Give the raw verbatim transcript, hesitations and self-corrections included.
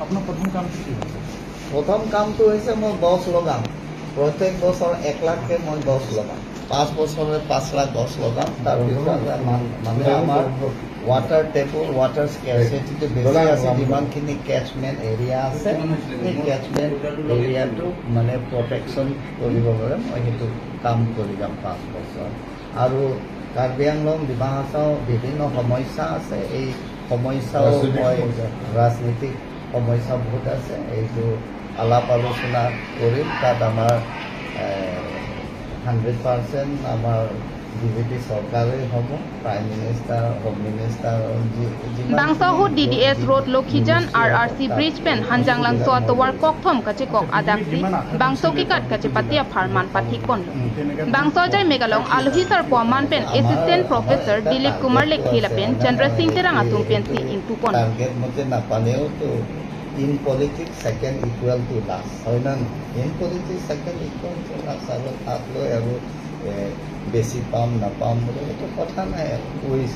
আপোনাৰ প্ৰথম কামটো কি হ'ব? প্ৰথম কামটো হৈছে মই গছ লগাম, প্ৰত্যেক বছৰ এক লাখকে মই গছ লগাম, পাঁচ বছৰলৈ পাঁচ লাখ গছ লগাম। তাৰপিছত মান- মানে আমাৰ ৱাটাৰ টেবুল, ৱাটাৰ স্কেৰচিটিটো বেছি আছে, যিমানখিনি কেচমেণ্ট এৰিয়া আছে, সেই কেচমেণ্ট এৰিয়াটো মানে প্ৰটেকশ্যন কৰিবৰ বাবে মই সেইটো কাম কৰি যাম পাঁচ বছৰ। আৰু কাৰ্বি আংলং, ডিমা হাছাও বিভিন্ন সমস্যা আছে। এই সমস্যাও মই, ৰাজনৈতিক সমস্যা বহুত আছে, এইটো আলাপ আলোচনা কৰিম। তাত আমাৰ হাণ্ড্ৰেড পাৰ্চেণ্ট আমাৰ বিজেপি চৰকাৰেই হ'ব, প্ৰাইম মিনিষ্টাৰ, হোম মিনিষ্টাৰ, যি- যিমান Bangso ahut D D S Road Lokhijan R R C bridge pen Hanjanglangso atovar kokthom kachekok adak si bangso kekat kachepate apharman pathik pon. Bangso ajai Megalong alohi sarpo aman pen Assistant Professor Dilip Kumar Lekthe lapen Chandra Singh Terang atum pensi ingpu pon. Target মতে নাপালেও তো in politics second equal to last, হয় না নহয়? In politics second equal to last. আৰু তাক লৈ আৰু এ, বেছি পাম নাপাম বুলি এইটো কথা নাই আৰু। উইচ